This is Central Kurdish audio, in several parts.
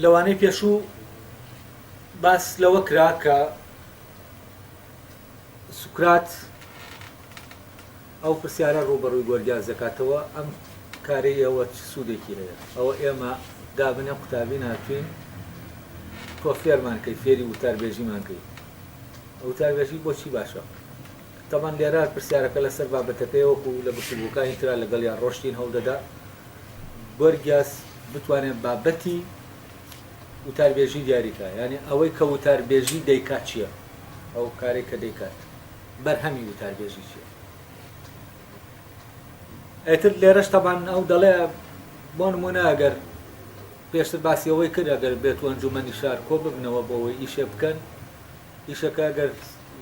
لەوانەی پێشوو باس لەوە کرا کە سوکرات ئەو پرسیارە ڕووبەڕووی گۆرگیاس دەکاتەوە، ئەم کارەی ئێوە چ سوودێکی هەیە؟ ئەوە ئێمە دابنێ قوتابین هاتووین تۆ فێرمان کەی، فێری وتاربێژیمان کەی. وتاربێژی بۆچی باشە؟ تەبعەن لێرە پرسیارەکە لەسەر بابەتەکەیە وەکو لە گفتوگۆکانی ترا لەگەڵیان ڕۆشتین هەوڵدەدا گۆرگیاس بتوانێت بابەتی وتاربێژی دیاری کا، یانی ئەوەی کە وتاربێژی دەیکات چییە؟ ئەو کارەی کە دەیکات. بەرهەمی وتاربێژی چیە؟ ئیتر لێرەش تەبان ئەو دەڵێ بۆ نمونە ئەگەر پێشتر باسی ئەوەی کرد ئەگەر بێت و ئەنجومەنی شار کۆ ببنەوە بۆ ئەوەی ئیشێ بکەن ئیشەکە ئەگەر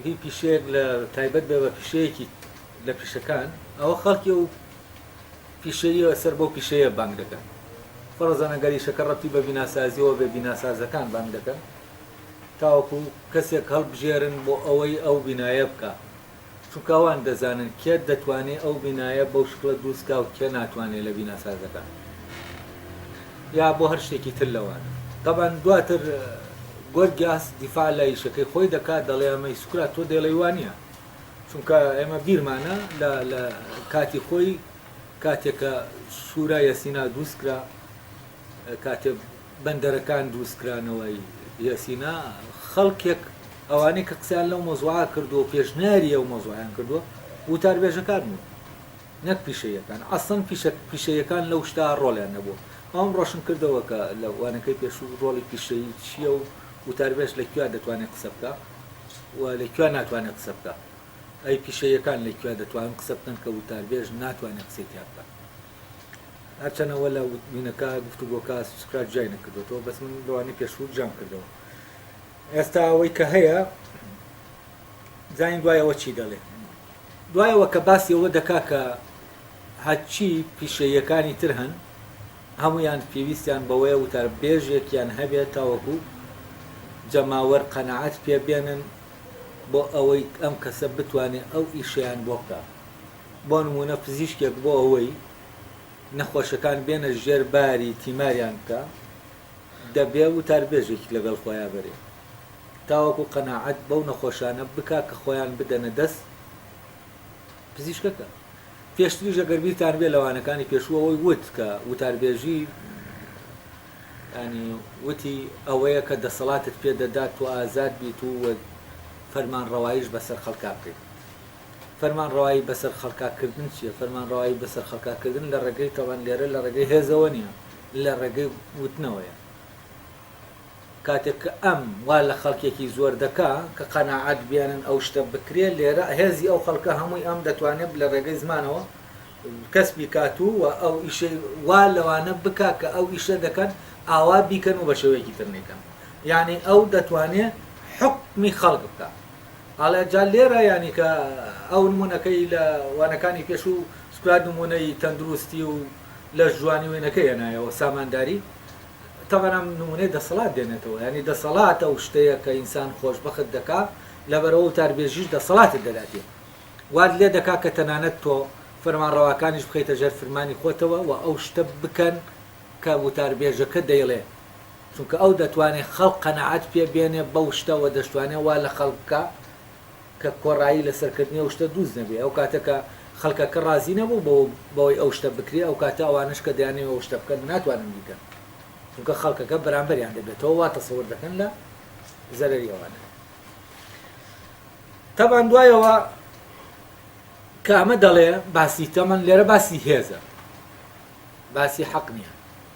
هی پیشەیەک لە تایبەت بێ بە پیشەیەکی لە پیشەکان ئەوە خەڵکی و پیشەیە سەر بەو پیشەیە بانگ دەکەن فەرزان ئەگەر ئیشەکە ڕەبتی بە بیناسازیەوە بێ بیناسازەکان بانگ دەکەن تاوەکو کەسێک هەڵبژێرن بۆ ئەوەی ئەو بینایە بکا، چونکە ئەوان دەزانن کێ دەتوانێ ئەو بینایە بەو شکڵە دروست کا و کێ ناتوانێ لە بیناسازەکان یا بۆ هەر شتێکی تر لەوانە. تەبعەن دواتر گۆرگیاس دیفاع لە ئیشەکەی خۆی دەکا، دەڵێ ئەمەی سوکرات تۆ دەیڵێی وا نییە، چونکە ئێمە بیرمانە لە لە کاتی خۆی کاتێک کە شورای ئەسینا دروست کرا، کاتێ بەندەرەکان دروست کرانەوەی یەسینا خەڵکێک ئەوانەی کە قسەیان لەو مەوزوعە کردووە و پێشنیاری ئەو مەوزوعیان کردووە وتاربێژەکان بوون نەک پیشەیەکان ئەسڵەن پیشە پیشەیەکان لەو شتا ڕۆڵیان نەبووە ئەوم ڕۆشن کردەوە کە لە وانەکەی پێشوو ڕۆڵی پیشەیی چییە و وتاربێژ لە کوێ دەتوانێت قسە بکە و لە کوێ ناتوانێت قسە بکە ئەی پیشەیەکان لە کوێ دەتوانن قسە بکەن کە وتاربێژ ناتوانێت قسەی تیا بکە هەرچەند ئەوە لە وینەکە گفتوگۆکە سوکرات جیای نەکردوێتەوە بەس من لەوانەی پێشوو جیام کردەوە ئێستا ئەوەی کە هەیە زانین دوای ئەوە چی دەڵێ دوایەوە کە باسی ئەوە دەکا کە هەرچی پیشەیەکانی تر هەن هەمویان پێویستیان بەوەیە وتار بێژێکیان هەبێت تاوەکو جەماوەر قەنەعەت پێ بێنن بۆ ئەوەی ئەم کەسە بتوانێت ئەو ئیشیان بۆ بکە بۆ نموونە پزیشکێک بۆ ئەوەی نەخۆشەکان بێنە ژێر باری تیماریان بکا دەبێ وتاربێژێکی لەگەڵ خۆیا بەرێ تاوەکو قەناعەت بەو نەخۆشانە بکا کە خۆیان بدەنە دەست پزیشکەکە. پێشتریش ئەگەر بیرتان بێ لە وانەکانی پێشوو ئەوەی وت کە وتاربێژی یانی وتی ئەوەیە کە دەسەڵاتت پێ دەدات تۆ ئازاد بیت و فەرمانڕەواییش بەسەر خەڵکا بکەیت. فەرمانڕەوایی بەسەر خەڵکا کردن چیە؟ فەرمانڕەوایی بەسەر خەڵکا کردن لە ڕێگەی تەبعەن لێرە لە ڕێگەی هێزەوە نیە، لە ڕێگەی وتنەوەیە. کاتێک کە ئەم وا لە خەڵکێکی زۆر دەکا کە قەناعەت بێنن ئەو شتە بکرێ، لێرە هێزی ئەو خەڵکە هەمووی ئەم دەتوانێت لە ڕێگەی زمانەوە کەسبی کات و ئەو ئیشەی وا لەوانە بکا کە ئەو ئیشە دەکەن ئاوا بیکەن و بە شێوەیەکی تر نەیکەن. یانی ئەو دەتوانێ حوکمی خەڵک بکا. ئەڵێ جا لێرە یانی کە ئەو نمونەکەی لە وانەکانی پێشوو سوکرات نمونەی تەندروستی و لەش جوانی وێنەکەی هێنایەوە سامانداری تەبعەن ئەم نمونەی دەسەڵات دێنێتەوە یانی دەسەڵات ئەو شتەیە کە ئینسان خۆشبەخت دەکا لەبەرەوە وتاربێژیش دەسەڵاتت دەداتێ وات لێ دەکا کە تەنانەت تۆ فەرمانڕەواکانیش بخەیتە ژێر فرمانی خۆتەوە و ئەو شتە بکەن کە وتاربێژەکە دەیڵێ چونکە ئەو دەتوانێ خەڵک قەناعەت پێ بێنێ بەو شتە وە دەشتوانێ وا لە خەڵک بکا کە کۆڕایی لەسەر کردنی ئەو شتە دروست نەبێ ئەو کاتە کە خەڵکەکە ڕازی نەبوو بەوە بەوەی ئەو شتە بکرێ ئەو کاتە ئەوانەش کە دەیانەوێ ئەو شتە بکەن ناتوانن بیکەن چونکە خەڵکەکە بەرامبەریان دەبێتەوە وا تەسەور دەکەن لە زەرەری ئەوانە تەبان دوایەوە کە ئەمە دەڵێ باسی تەمەن لێرە باسی هێزە باسی حەق نییە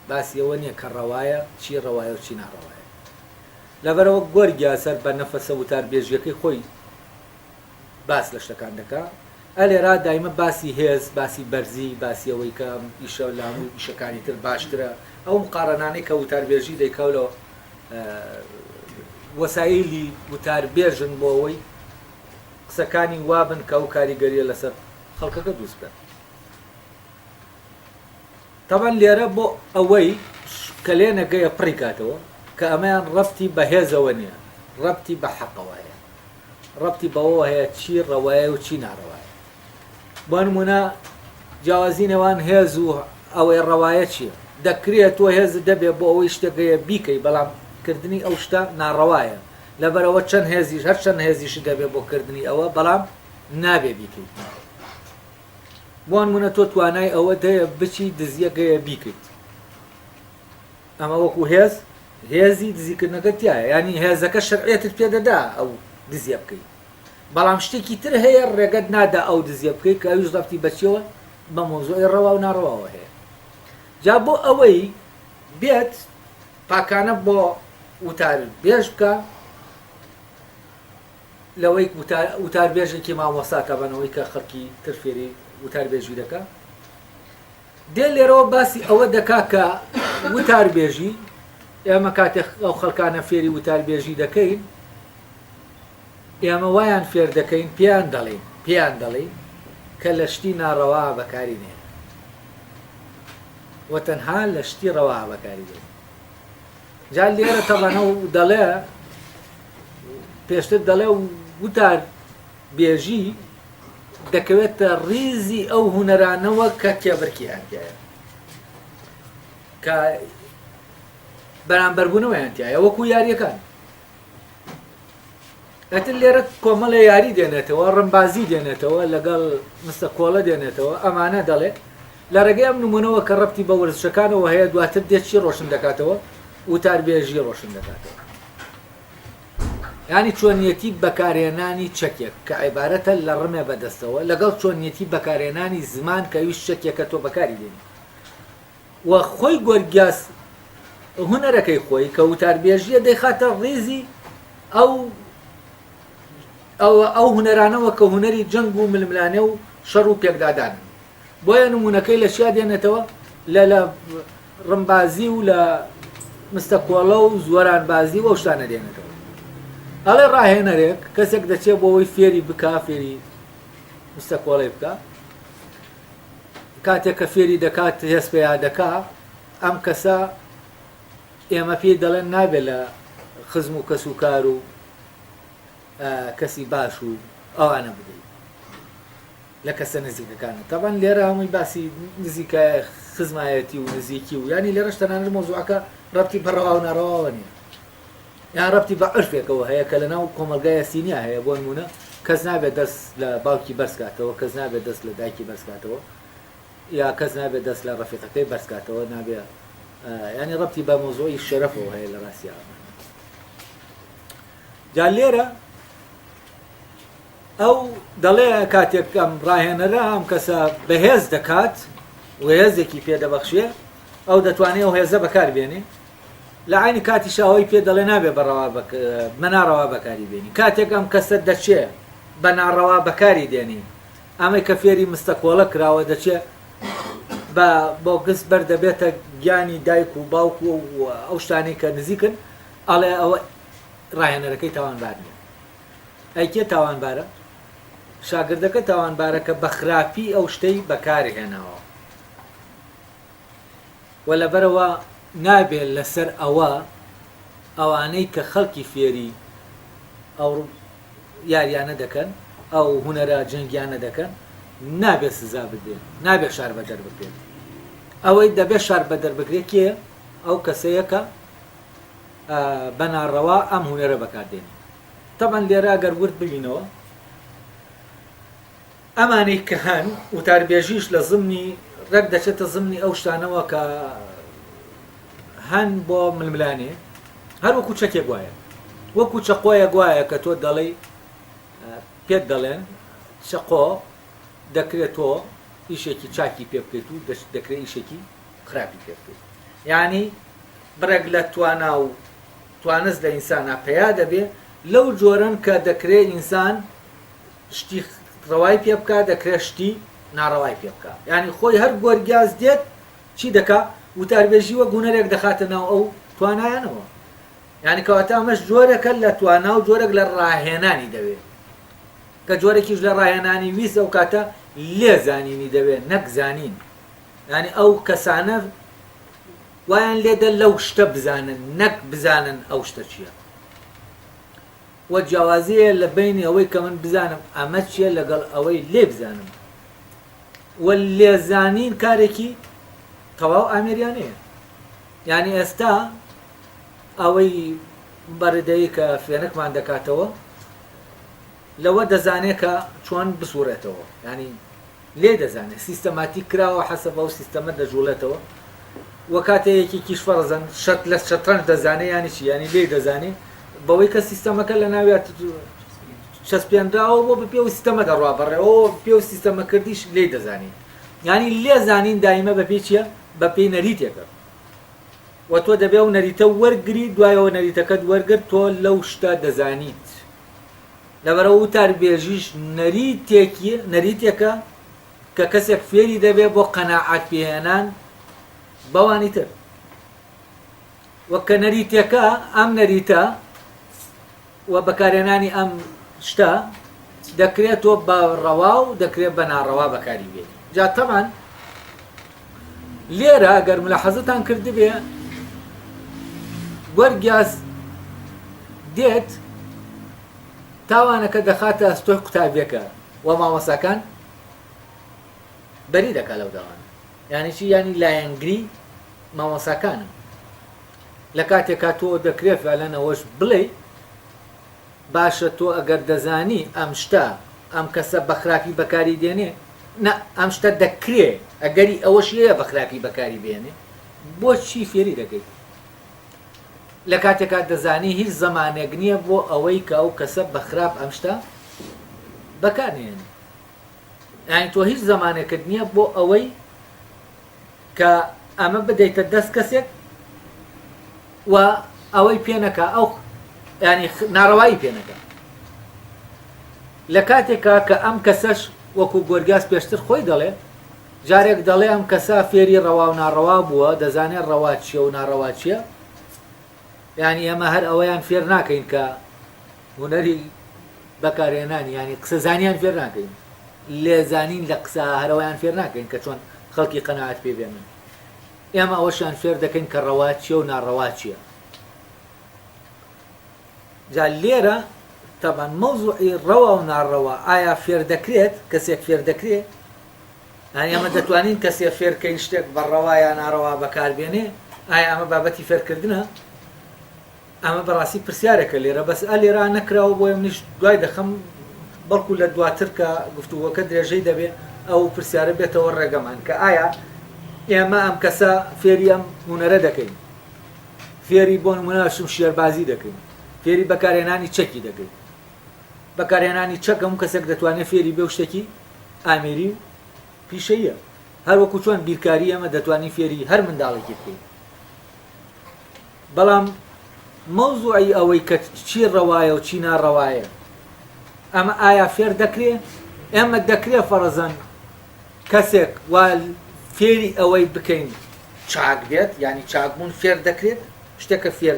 باسی ئەوە نییە کە ڕەوایە، چی ڕەوایە و چی ناڕەوایە. لەبەرئەوە گۆرگیا سەر بە نەفەسە وتاربێژییەکەی خۆی باس لە شتەکان دەکا. ئەلێرا دایمە باسی هێز، باسی بەرزی، باسی ئەوەی کە ئەم ئیشە لە هەموو ئیشەکانی تر باشترە، ئەو مقارەنانەی کە وتاربێژی دەیکا و لە وەسایلی وتاربێژن بۆ ئەوەی قسەکانی وابن کە ئەو کاریگەریە لەسەر خەڵکەکە دروست بکەن. تەبعەن لێرە بۆ ئەوەی کەلێنەکەیە پڕی کاتەوە کە ئەمەیان ڕەبتی بە هێزەوە نییە، ڕەبتی بە حەقەوە هەیە. ڕەبتی بەوەوە هەیە چی ڕەوایە و چی ناڕەوایە. بۆ نموونە جیاوازی نێوان هێز و ئەوەی ڕەوایە چییە؟ دەکرێت تۆ هێزت هەبێ بۆ ئەوەی شتێک هەیە بیکەی بەڵام کردنی ئەو شتە ناڕەوایە لەبەرئەوە چەند هێزیش هەر چەند هێزیشت هەبێ بۆ کردنی ئەوە بەڵام نابێ بیکەیت. بۆ نموونە تۆ توانای ئەوەت هەیە بچی دزیەک هەیە بیکەیت ئەمە وەکو هێز هێزی دزیکردنەکە تایە ینی هێزەکە شەرعێتت پێدەدا ئەو دزیە بکەیت بەڵام شتێکی تر هەیە ڕێگەت نادا ئەو دزیە بکەیت کە ئەویش ڕەبتی بەچیەوە بە مۆزوعی ڕەوا و ناڕەواوە هەیە جا بۆ ئەوەی بێت پاکانە بۆ وتار بێژ بکە لەوەی وتاربێژێکی مامۆستا تەبەن ئەوەی کە خەڵکی تر فێری وتاربێژی دەکا دێ لێرەوە باسی ئەوە دەکا کە وتاربێژی ئێمە کاتێک ئەو خەڵکانە فێری وتاربێژی دەکەین ئێمە وایان فێر دەکەین پێیان دەڵێین پێیان دەڵێین کە لە شتی ناڕەوا بەکاری نێن و تەنها لە شتی ڕەوا بەکاری دێن جا لێرە تەبەنە و دەڵێ پێشتر دەڵێ وتار بێژی دەکەوێتە ڕیزی ئەو هونەرانەوە کە کێبرکیان تایە کە بەرامبەربوونەوەیان تایە وەکو یاریەکان ئەتر لێرە کۆمەڵێ یاری دێنێتەوە، ڕمبازی دێنێتەوە، لەگەڵ مستە کۆڵە دێنێتەوە، ئەمانە دەڵێ. لە ڕێگەی ئەم نموونەوە کە ڕەبتی بە وەرزشەکانەوە هەیە، دواتر دێت چی ڕۆشن دەکاتەوە؟ وتاربێژی ڕۆشن دەکاتەوە. یانی چۆنیەتی بەکارهێنانی چەکێک کە عیبارەتە لە ڕمێ بەدەستەوە، لەگەڵ چۆنیەتی بەکارهێنانی زمان کە ئەویش چەکێکە تۆ بەکاری دێنی. و خۆی گۆرگیاس هونەرەکەی خۆی کە وتاربێژیە دەیخاتە ڕیزی ئەو ئەو هونەرانەوە کە هونەری جەنگ و ململانێ و شەڕ و پێکدادانن بۆیە نمونەکەی لە چیا دێنێتەوە لە لە ڕمبازی و لە مستەکۆڵە و زۆرانبازی و ئەو شتانە دێنێتەوە ئەڵێ ڕاهێنەرێک کەسێک دەچێت بۆ ئەوەی فێری بکا فێری مستەکۆڵەی بکە کاتێک کە فێری دەکات هێز پەیا دەکا ئەم کەسە ئێمە پێی دەڵێن نابێت لە خزم و کەس و کار و کەسی باش و ئەوانە بدەیت لە کەسە نزیکەکانە تەبان لێرە هەمووی باسی نزیکە خزمایەتی و نزیکی و ینی لێرەش تەنانەت مۆزوعەکە ڕەتی بەڕەوا و ناڕەواوە نییە یان ڕەبتی بە عورفێکەوە هەیە کە لەناو کۆمەڵگای ئەسینیا هەیە، بۆ نموونە کەس نابێت دەست لە باوکی بەرز کاتەوە، کەس نابێت دەست لە دایکی بەرز کاتەوە، یا کەس نابێت دەست لە ڕەفیقەکەی بەرز کاتەوە، نابێ یانی ڕەبتی بە مەوزوعی شەرەفەوە هەیە لە ڕاستیا ئەمانە. جا لێرە ئەو دەڵێ کاتێک ئەم ڕاهێنەرە ئەم کەسە بەهێز دەکات و هێزێکی پێدەبەخشێ ئەو دەتوانێت ئەو هێزە بەکار بێنێ لە عەینی کاتیشا ئەوەی پێ دەڵێ نابێ بە ڕەوا بە ناڕەوا بەکاری بێنی کاتێک ئەم کەسە دەچێ بە ناڕەوا بەکاری دێنی ئەمەی کە فێری مستەکۆڵە کراوە دەچێ بە بۆگس بەردەبێتە گیانی دایک و باوک و ئەو شتانەی کە نزیکن ئەڵێ ئەوە ڕاهێنەرەکەی تاوانبار نییە ئەی کێ تاوانبارە شاگردەکە تاوانبارە کە بە خراپی ئەو شتەی بەکارهێناوە وە لەبەرئەوە نابێ لەسەر ئەوە ئەوانەی کە خەڵکی فێری ئەو یاریانە دەکەن ئەو هونەرە جەنگیانە دەکەن نابێ سزا بدرێن نابێ شاربەدەر بکرێت ئەوەی دەبێ شاربەدەر بکرێت کێیە ئەو کەسەیە کە بە ناڕەوا ئەم هونەرە بەکاردێنێ تەبعەن لێرە گەر ورد ببینەوە ئەمانەی کە هەن، وتاربێژیش لە زمنی ڕێک دەچێتە زمنی ئەو شتانەوە کە هەن بۆ ململانێ، هەر وەکوو چەکێک وایە. وەکوو چەقۆیەک وایە کە تۆ دەڵێی پێت دەڵێن چەقۆ دەکرێت تۆ ئیشێکی چاکی پێ بکەیت و دەکرێت ئیشێکی خراپی پێ بکەیت. یانی بڕێک لە توانا و توانست لە ئینسانا پەیا دەبێ لەو جۆرەن کە دەکرێ ئینسان. شتی ڕەوای پێ بکا، دەکرێ شتی ناڕەوای پێ بکا. یانی خۆی هەر گۆرگیاس دێت چی دەکا؟ وتاربێژی وەک هونەرێک دەخاتە ناو ئەو توانایانەوە. یانی کەواتە ئەمەش جۆرێکە لە توانا و جۆرێک لە ڕاهێنانی دەوێ. کە جۆرێکیش لە ڕاهێنانی ویست ئەو کاتە لێ زانینی دەوێ نەک زانین. یانی ئەو کەسانە وایان لێدە لەو شتە بزانن نەک بزانن ئەو شتە چییە. وە جیاوازی هەیە لە بەینی ئەوەی کە من بزانم ئەمە چیە لەگەڵ ئەوەی لێی بزانم. وە لێزانین کارێکی تەواو ئامێریانەیە. یانی ئێستا ئەوەی بەڕدەی کە فێنکمان دەکاتەوە لەوە دەزانێت کە چۆن بسوڕێتەوە یانی لێی دەزانێت سیستەماتیک کراوە حەسەب ئەو سیستەمە دەجوڵێتەوە و کاتێ یەکێکیش فەرزەن شەت لە شەترەنج دەزانێ یانی چی یانی لێی دەزانێ بەوەی کە سیستەمەکە لە ناویا چەسپێنراوە بۆ بە پێ و سیستەمە دەڕوا بەڕێوە پێ و سیستەمە کردیش لێی دەزانێ یانی لێزانین دایمە بە پێی چییە بە پێی نەریتێکە و تۆ دەبێ و نەریتە وەرگری دوایەوە نەریتەکەت وەرگرت تۆ لەو شتە دەزانیت لەبەرئەوە وتاربێژیش نەریتێکی نەریتێکە کە کەسێک فێری دەبێ بۆ قەناعەت پێهێنان بەوانی تر. وە کە نەریتێکە ئەم نەریتە و بەکارهێنانی ئەم شتە دەکرێت تۆ بە ڕەوا و دەکرێت بە ناڕەوا بەکاری بێنی. جا تەبعەن لێرە ئەگەر ملاحەزەتان کردبێ گۆرگیاس دێت تاوانەکە دەخاتە ئەستۆی قوتابیەکە و مامۆساکان بەری دەکا لەو داوانە یعنی چی یعنی لایەنگری مامۆساکانم لە کاتێکا تۆ دەکرێت فعلەن ئەوەش بڵێ باشە تۆ ئەگەر دەزانی ئەم شتە ئەم کەسە بە خراپی بەکاری دێنێ نا ئەم شتە دەکرێ ئەگەری ئەوەشی هەیە بە خراپی بەکاری بێنێ بۆچی فێری دەکەیت لە کاتێکا دەزانی هیچ زەمانێک نییە بۆ ئەوەی کە ئەو کەسە بە خراپ ئەم شتە بەکار نێنێ یانی تۆ هیچ زەمانێکت نییە بۆ ئەوەی کە ئەمە بدەیتە دەست کەسێک و ئەوەی پێ نەکا ئەو ینی ناڕەوایی پێ نەکا لە کاتێکا کە ئەم کەسەش وەکو گۆرگاس پێشتر خۆی دەڵێ جارێک دەڵێ ئەم کەسە فێری ڕەوا و ناڕەوا بووە دەزانێت ڕەوا چییە و ناڕەوا چییە یعنی ئێمە هەر ئەوەیان فێر ناکەین کە هونەری بەکارهێنانی یانی قسەزانیان فێر ناکەین لێزانین لە قسە هەرەوەیان فێر ناکەین کە چۆن خەڵکی قەناعەت پێ بێنن ئێمە ئەوەشیان فێر دەکەین کە ڕەوا چیە و ناڕەوا چیە جا لێرە تەبان مەوزوعی ڕەوا و ناڕەوا ئایا فێر دەکرێت کەسێک فێر دەکرێت یانی ئێمە دەتوانین کەسێ فێرکەین شتێک بە ڕەوا یا ناڕەوا بەکاربێنێ ئایا ئەمە بابەتی فێرکردنە ئەمە بەڕاستی پرسیارێکە لێرە بەس ئە لێرا نەکراوە بۆیە منیش دوای دەخەم بەڵکو لە دواتر کە گفتوگۆکە درێژەی دەبێ ئەو پرسیارە بێتەوە ڕێگەمان کە ئایا ئێمە ئەم کەسە فێری ئەم هونەرە دەکەین فێری بۆ نمونە شمشێربازی دەکەین فێری بەکارهێنانی چەکی دەکەین بەکارهێنانی چەک هەموو کەسێک دەتوانێت فێری بێ و شتێکی ئامێری و پیشەیە هەروەکو چۆن بیرکاری ئێمە دەتوانین فێری هەر منداڵێکی بکەین بەڵام مەوزوعی ئەوەی کە چی ڕەوایە و چی ناڕەوایە ئەمە ئایا فێر دەکرێ؟ ئێمە دەکرێ فەڕزەن کەسێک وا فێری ئەوەی بکەین چاک بێت یعنی چاکبوون فێر دەکرێت شتێکە فێر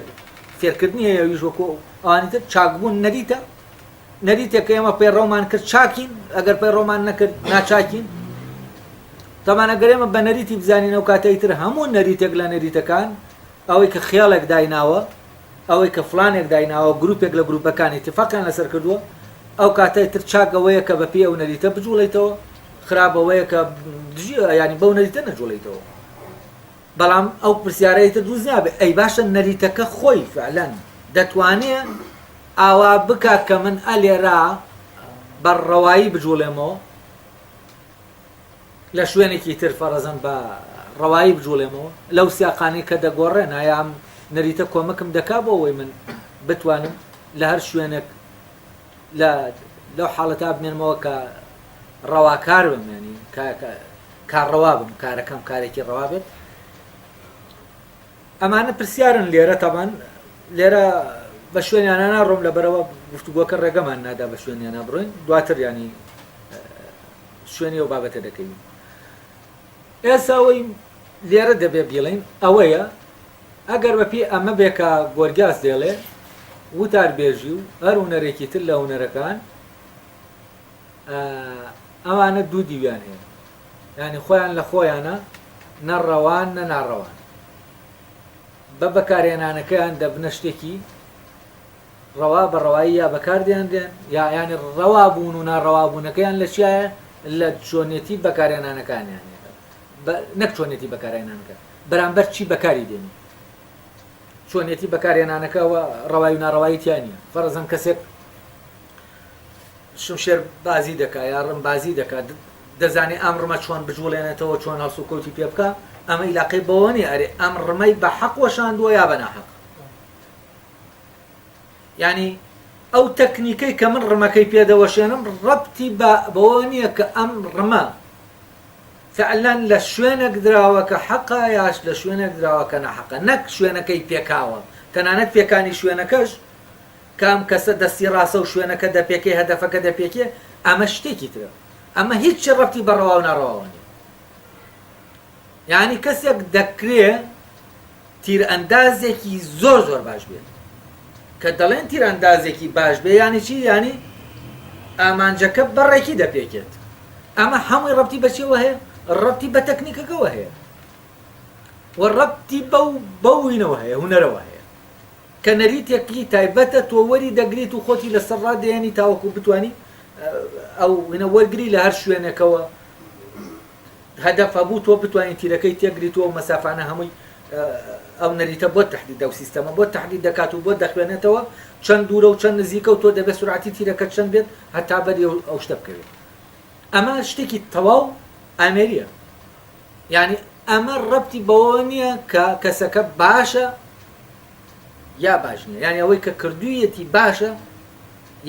فێرکردنی هەیە ئەویش وەکو ئەوانی تر چاکبوون نەریتە نەریتێک کە ئێمە پەیڕەومان کرد چاکین ئەگەر پەیڕەومان نەکرد ناچاکین تەمان ئەگەر ئێمە بە نەریتی بزانین ئەو کاتەی تر هەموو نەریتێک لە نەریتەکان ئەوەی کە خێڵێک دایناوە ئەوەی کە فلانێک دایناوە گروپێک لە گروپەکان ئیتفاقیان لەسەر کردووە ئەو کاتەی تر چاک ئەوەیە کە بەپێی ئەو نەریتە بجوڵیتەوە خراپ ئەوەیە کە دژی ینی بەو نەریتە نەجوڵیتەوە بەڵام ئەو پرسیارەی تر دروست نابێ ئەی باشە نەریتەکە خۆی فعلەن دەتوانێ ئاوا بکا کە من ئەلێرا بە ڕەوایی بجوڵێمەوە لە شوێنێکی تر فەڕزەن بە ڕەوایی بجوڵێمەوە لەو سیاقانەی کە دەگۆڕێن ئایا ئەم نەریتە کۆمەکم دەکا بۆ ئەوەی من بتوانم لە هەر شوێنێک لە لەو حاڵەتا بمێنمەوە کە ڕەواکار بم ینی کارڕەوا بم کارەکەم کارێکی ڕەوا بێت ئەمانە پرسیارن لێرە تەبان لێرە بە شوێنیانە ناڕۆم لەبەرەوە گفتوگۆکە ڕێگەمان نادا بە شوێنیانە بڕۆین دواتر ینی شوێنی ئەو بابەتە دەکەوین ئێستا ئەوەی لێرە دەبێ بیڵێین ئەوەیە ئەگەر بەپێی ئەمە بێ کە گۆرگیاس دێڵێ وتاربێژی و هەر هونەرێکی تر لە هونەرەکان ئەوانە دوو دیویان هەیە یعنی خۆیان لە خۆیانە نە ڕەوان نە ناڕەوان بە بەکارهێنانەکەیان دەبنە شتێکی ڕەوا بە ڕەوایی یا بەکار دێنرێن یا یانی ڕەوا بوون و ناڕەوا بوونەکەیان لە چیایە لە چۆنێتی بەکارهێنانەکانیان نەک چۆنێتی بەکارهێنانەکە بەرامبەر چی بەکاری دێنی چۆنێتی بەکارهێنانەکە ئەوە ڕەوایی و ناڕەوایی تیا نییە فەرزەن کەسێک شمشێر بازی دەکا یا ڕم بازی دەکا دەزانێ ئەم ڕمە چۆن بجوڵێنێتەوە چۆن هەڵسوکەوتی پێ بکا ئەمە ئیلاقەی بەوە نییە ئەرێ ئەم ڕمەی بە حەق وەشاندووە یا بە ناحەق یانی ئەو تەکنیکەی کە من ڕمەکەی پێ دەوەشێنم ڕەبتی بە بەوە نییە کە ئەم ڕمە فعلا لە شوێنێک دراوە کە حەقە یاش لە شوێنێک دراوە کە ناحەقە نەک شوێنەکەی پێکاوە تەنانەت پێکانی شوێنەکەش کام کەسە دەستی ڕاستە و شوێنەکە دەپێکێ هەدەفەکە دەپێکێ ئەمە شتێکی ترە ئەمە هیچ ڕەبتی بە ڕەوا و ناڕەواوە نییە یانی کەسێک دەکرێ تیرئەندازێکی زۆر زۆر باش بێت کە دەڵێن تیرئەندازێکی باش بێ یانی چی یانی ئامانجەکە بەڕێکی دەپێکێت ئەمە هەمووی ڕەبتی بەچیەوە هەیە ڕەبتی بە تەکنیکەکەوە هەیە و ڕەبتی بەو بەوینەوە هەیە هونەرەوە هەیە کە نەریتێکی تایبەتە تۆ وەری دەگریت و خۆتی لەسەر ڕادێنی تاوەکو بتانی ئەو وینە وەرگری لە هەر شوێنێکەوە هەدەف هەبوو تۆ بتوانی تیرەکەی تێگریت و ئەو مەسافانە هەمووی ئەو نەریتە بۆت تەحدید ئەو سیستەمە بۆت تەحدید دەکات و بۆت دەخوێنێتەوە چەند دوورە و چەند نزیکە و تۆ دەبێت سورعەتی تیرەکەت چەند بێت هەتا بەری ئەو شتە بکەوێت ئەمە شتێکی تەواو ئامێریە یعنی ئەمە ڕەبتی بەوە نییە کە کەسەکە باشە یا باش نییە یعنی ئەوەی کە کردوویەتی باشە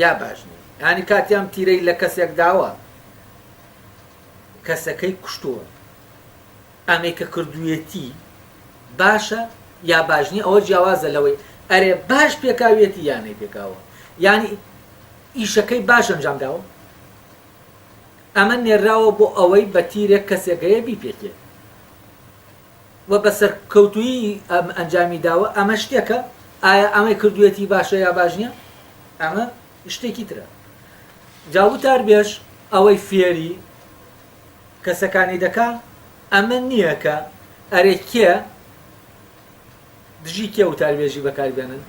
یا باش نییە یعنی کاتیان تیرەی لە کەسێک داوە کەسەکەی کوشتووە ئەمەی کە کردوویەتی باشە یا باش نییە ئەوە جیاوازە لەوەی ئەرێ باش پێکاویەتی یا نەیپێکاوە یانی ئیشەکەی باش ئەنجام داوە ئەمە نێراوە بۆ ئەوەی بە تیرێک کەسێک هەیە بیپێکێ و بە سەرکەوتوویی ئەم ئەنجامی داوە ئەمە شتێکە ئایا ئەمەی کردوویەتی باشە یا باش نییە ئەمە شتێکی ترە جا وتاربێژ ئەوەی فێری کەسەکانی دەکا ئەمە نییە کە ئەرێ کێ دژی کێ وتاربێژی بەکار بێنن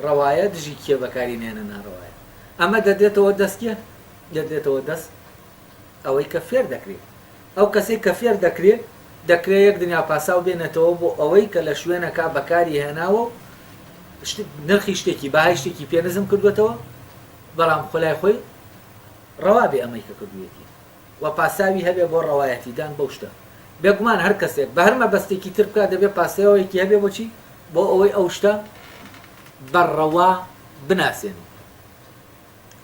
ڕەوایە دژی کێ بەکاری نێنن ناڕەوایە ئەمە دەدرێتەوە دەست کێ دەدرێتەوە دەست ئەوەی کە فێر دەکرێت ئەو کەسەی کە فێر دەکرێ دەکرێ یەک دنیا پاساو بێنێتەوە بۆ ئەوەی کە لە شوێنەکە بەکاری هێناوە و نرخی شتێکی بەهای شتێکی پێ نزم کردوێتەوە بەڵام خۆلای خۆی ڕەوا بێ ئەمەی کە کردوێتی و پاساوی هەبێ بۆ ڕەوایەتیدان بەو شتە بێگومان هەر کەسێک بە هەر مەبەستێکی تر بکات دەبێ پاساوێکی هەبێ بۆچی بۆ ئەوەی ئەو شتە بە ڕەوا بناسێنێ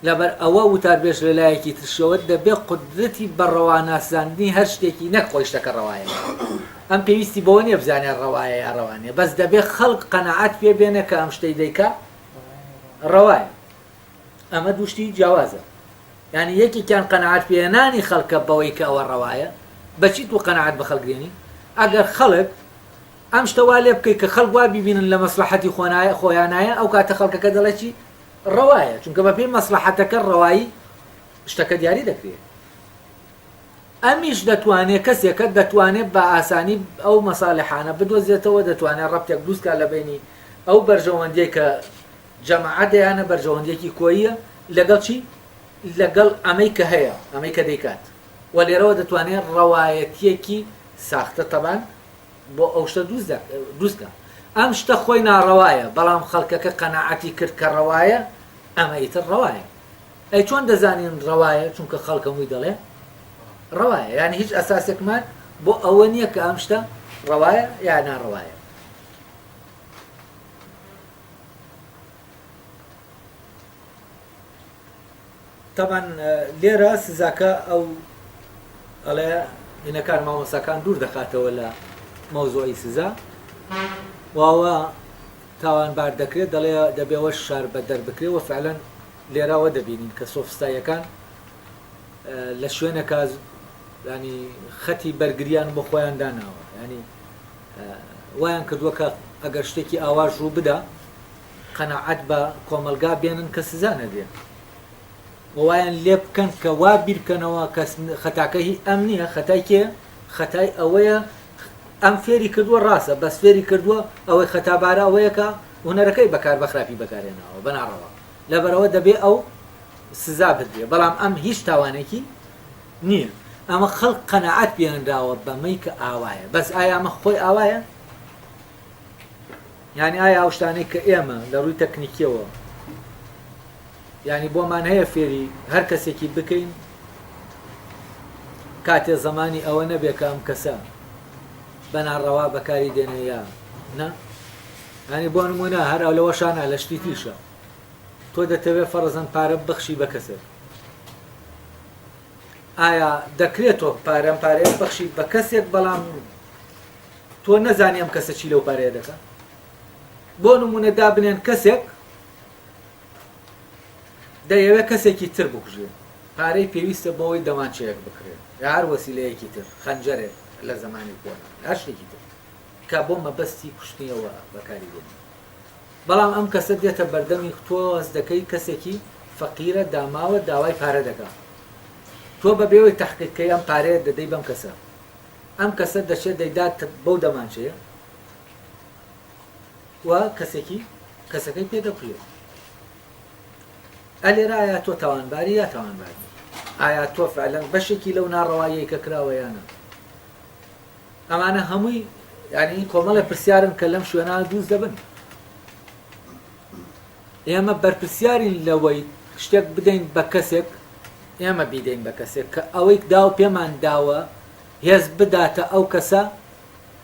لەبەر ئەوە وتاربێژ لە لایەکی ترشەوە دەبێ قودرەتی بە ڕەوا ناساندنی هەر شتێکی نەک خۆی شتەکە ڕەوایە. ئەم پێویستی بەوە نییە بزانێ ڕەوایە یا ڕەوا نییە، بەس دەبێ خەڵک قەناعەت پێ بێنێ کە ئەم شتەی دەیکا ڕەوایە. ئەمە دوو شتی جیاوازە. یانی یەکێکیان قەناعەت پێهێنانی خەڵکە بەوەی کە ئەوە ڕەوایە. بە چی تۆ قەناعەت بە خەڵک دێنی؟ ئەگەر خەڵک ئەم شتە وا لێ بکەی کە خەڵک وا بیبینن لە مەسڵەحەتی خۆیانایە، ئەو کاتە خەڵکەکە دەڵێ چی؟ ڕەوایە چونکە بەپێی مەسڵەحەتەکە ڕەوایی شتەکە دیاری دەکرێت ئەمیش دەتوانێت کەسێکە دەتوانێت بە ئاسانی ئەو مەساڵحانە بدۆزێتەوە دەتوانێت ڕەبتێک دروست کات لە بینی ئەو بەرژەوەندیەی کە جەماعەت دەیانە بەرژەوەندیەکی کۆییە لەگەڵ چی لەگەڵ ئەمەی کە هەیە ئەمەی کە دەیکات و لێرەوە دەتوانێت ڕەوایەتیەکی ساختە تەبان بۆ ئەو شتە دروست کە ئەم شتە خۆی ناڕەوایە بەڵام خەڵکەکە قەناعەتی کرد کە ڕەوایە ئەمە ئیتر ڕەوایە ئەی چۆن دەزانین ڕەوایە چونکە خەڵک هەمووی دەڵێ ڕەوایە یعنی هیچ ئەساسێکمان بۆ ئەوە نییە کە ئەم شتە ڕەوایە یا ناڕەوایە تەبعەن لێرە سزاکە ئەو ئەڵێ هینەکان مامۆساکان دوور دەخاتەوە لە مەوزوعی سزا واوە تاوانبار دەکرێت دەڵێ دەبێەوە شار بە دەر بکرێ و فعلەن لێراوە دەبینین کە سۆفستاییەکان لە شوێنەکە ینی خەتی بەرگریان بۆ خۆیان داناوە ینی وایان کردووە کە ئەگەر شتێکی ئاواش ڕوو بدا قەناعەت بە کۆمەڵگا بێنن کە سزا نەدرێن و وایان لێ بکەن کە وا بیر بکەنەوە کە خەتاکە هی ئەم نییە خەتای کێ خەتای ئەوەیە ئەم فێری کردووە ڕاستە بەس فێری کردووە ئەوەی خەتابارە ئەوەیە کە هونەرەکەی بەکار بە خراپی بەکارهێناوە بە ناڕەوا لەبەرئەوە دەبێ ئەو سزا بدرێ بەڵام ئەم هیچ تاوانێکی نییە ئەمە خەڵک قەناعەت پێنراوە بەمەی کە ئاوایە بەس ئایا ئەمە خۆی ئاوایە یعنی ئایا ئەو شتانەی کە ئێمە لە ڕووی تەکنیکیەوە یعنی بۆمان هەیە فێری هەر کەسێکی بکەین کاتێ زمانی ئەوە نەبێ کە ئەم کەسە بە ناڕەوا بەکاری دێنێ یا نا ینی بۆ نمونە هەر ئەو لەوەشانە لە شتی تیشە تۆ دەتەوێت فەرزەن پارە ببەخشی بە کەسێک ئایا دەکرێت تۆ پارەم پارەیە بەخشی بە کەسێک بەڵام تۆ نەزانی ئەم کەسە چی لەو پارەیە دەکە بۆ نمونە دابنێن کەسێک دەیەوێت کەسێکی تر بکوژێ پارەی پێویستە بۆەوەی دەمانچەیەک بکرێت یا هەر وەسیلەیەکی تر خەنجەرێک لە زمانی کۆن هەر شتێکی تر کە بۆ مەبەستی کوشتنیەوە بەکاری دێنێ بەڵام ئەم کەسە دێتە بەردەمی تۆ هەست دەکەی کەسێکی فەقیرە داماوە داوای پارە دەکا تۆ بە بێوەی تەحقیق کەی ئەم پارەیە دەدەی بەم کەسە ئەم کەسە دەچێت دەیدات بەو دەمانچەیە و کەسێکی کەسەکەی پێ دەکوژێت ئەلێرە ئایا تۆ تاوانباری یا تاوانباری ئایا تۆ فعلەن بەشێکی لەو ناڕەواییەی کە کراوە یانە ئەمانە هەمووی یعنی کۆمەڵێ پرسیارن کە لەم شوێنە دروست دەبن ئێمە بەرپرسیارین لەوەی شتێک بدەین بە کەسێک ئێمە بیدەین بە کەسێک کە ئەوەی داو پێمان داوە هێز بداتە ئەو کەسە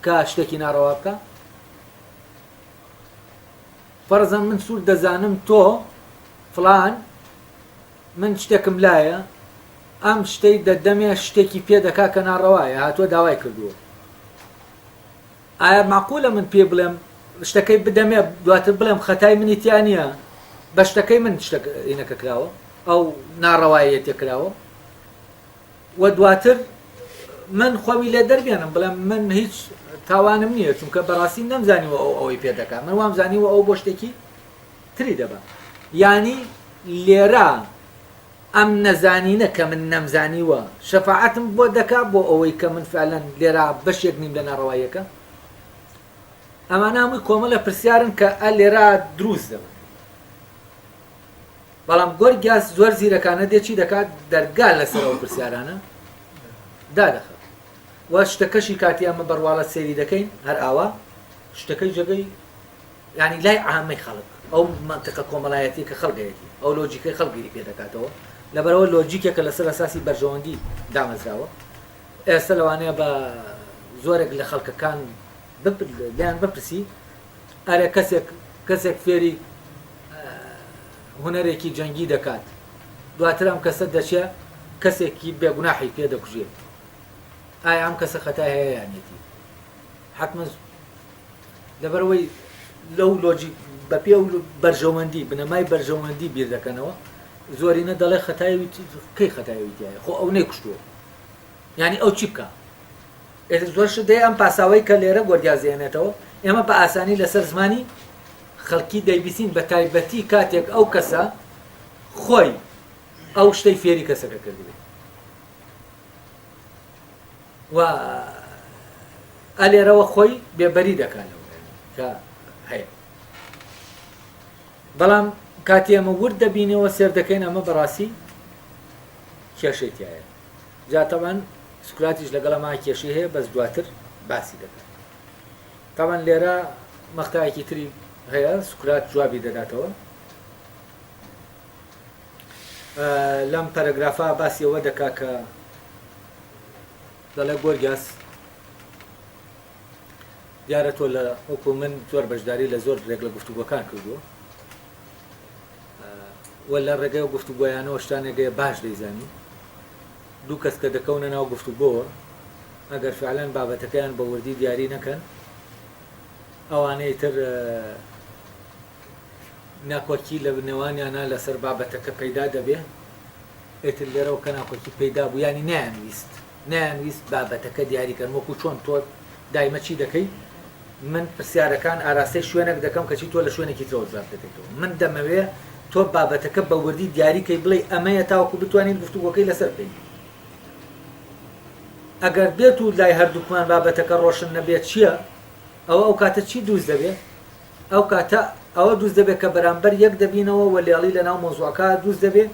کە شتێکی ناڕەوا بکە فەرزەن من سوور دەزانم تۆ فلان من شتێکم لایە ئەم شتەی دەدەمێ شتێکی پێ دەکا کە ناڕەوایە هاتووە داوای کردووە ئایا مەعقولە من پێی بڵێم شتەکەی بدەمێ دواتر بڵێم خەتای منی تیا نییە بە شتەکەی من شتەکە ئینەکە کراوە ئەو ناڕەواییە تێ کراوە و دواتر من خۆمی لێ دەربێنم بڵێم من هیچ تاوانم نییە چونکە بەڕاستی نەمزانیوە ئەو ئەوەی پێ دەکات من وام زانیوە ئەو بۆ شتێکی تری دەبا یانی لێرە ئەم نەزانینە کە من نەمزانیوە شەفاعەتم بۆ دەکا بۆ ئەوەی کە من فعلەن لێرە بەشێک نیم لە ناڕەواییەکە؟ ئەمانە هەمووی کۆمەڵە پرسیارن کە ئە لێرە دروست دەبن. بەڵام گۆرگیاس زۆر زیرەکانە دێ چی دەکات دەرگا لەسەر ئەو پرسیارانە دادەخات و شتەکەشی کاتی ئەمە بەڕواڵەت سەیری دەکەین هەر ئاوا شتەکەی جێگەی یانی لای عامەی خەڵک ئەو مەنتیقە کۆمەڵایەتیە کە خەڵک هەیەتی ئەو لۆجیکەی خەڵک بیری پێ دەکاتەوە لەبەرئەوە لۆجیکێکە لەسەر ئەساسی بەرژەوەندی دامەزراوە ئێستا لەوانەیە بە زۆرێک لە خەڵکەکان لێیان بپرسی ئەرێ کەسێک کەسێک فێری هونەرێکی جەنگی دەکات دواتر ئەم کەسە دەچێ کەسێکی بێگوناحی پێ دەکوژێت ئایا ئەم کەسە خەتای هەیە یانێتی حتمما لەبەرئەوەی لەو لۆجیک بەپێ و بەرژەوەندی بنەمای بەرژەوەندی بیر دەکەنەوە زۆرینە دەڵێ خەتای کەی خەتای ئەوی تایە خۆ ئەو نەیکوشتووە یعنی ئەو چی بکە ئێتر زۆر شت دەیە ئەم پاساوەی کە لێرە گۆرگیاس دەهێنێتەوە ئێمە بە ئاسانی لەسەر زمانی خەڵکی دەیبیسین بە تایبەتی کاتێک ئەو کەسە خۆی ئەو شتەی فێری کەسەکە کردبێت و ئە لێرەوە خۆی بێبەری دەکات لەوە کە هەیە بەڵام کاتی ئەمە ورد دەبینەوە سێر دەکەین ئەمە بەڕاستی کێشەی تایە جا تەبعەن سوکراتیش لەگەڵ ئەما کێشەی هەیە بەس دواتر باسی دەکات تەبعەن لێرە مەقتەعێکی تری هەیە سوکرات جوابی دەداتەوە لەم پەرەگرافە باسی ئەوە دەکا کە دەڵێ گۆرگیاس دیارە تۆ لە وەکو من زۆر بەشداری لە زۆر رێک لە گفتوگۆکان کردووە و لە ڕێگەی ئەو گفتوگۆیانەوە شتانێک هەیە باش دەیزانی دوو کەس کە دەکەونە ناو گفتوگۆوە ئەگەر فعلەن بابەتەکەیان بە وردی دیاری نەکەن ئەوانەی تر. ناکۆکی لە نێوانیانا لەسەر بابەتەکە پەیدا دەبێ، ئیتر لێرەوە کە ناکۆکی پەیدا بوو یانی نەیانویست نەیانویست بابەتەکە دیاری کەن وەکو چۆن تۆ دایمە چی دەکەی من پرسیارەکان ئاراستەی شوێنێک دەکەم کەچی تۆ لە شوێنێکی ترەوە جواب دەدەیتەوە من دەمەوێ تۆ بابەتەکە بە وردی دیاری کەی بڵێی ئەمەیە تاوەکو بتوانین گفتوگۆکەی لەسەر بکەین ئەگەر بێت و لای هەردووکمان بابەتەکە ڕۆشن نەبێت چییە ئەوە ئەو کاتە چی دروست دەبێ؟ ئەو کاتە ئەوە دروست دەبێ کە بەرامبەر یەک دەبینەوە و لێڵی لە ناو مەوزوعەکە دروست دەبێ،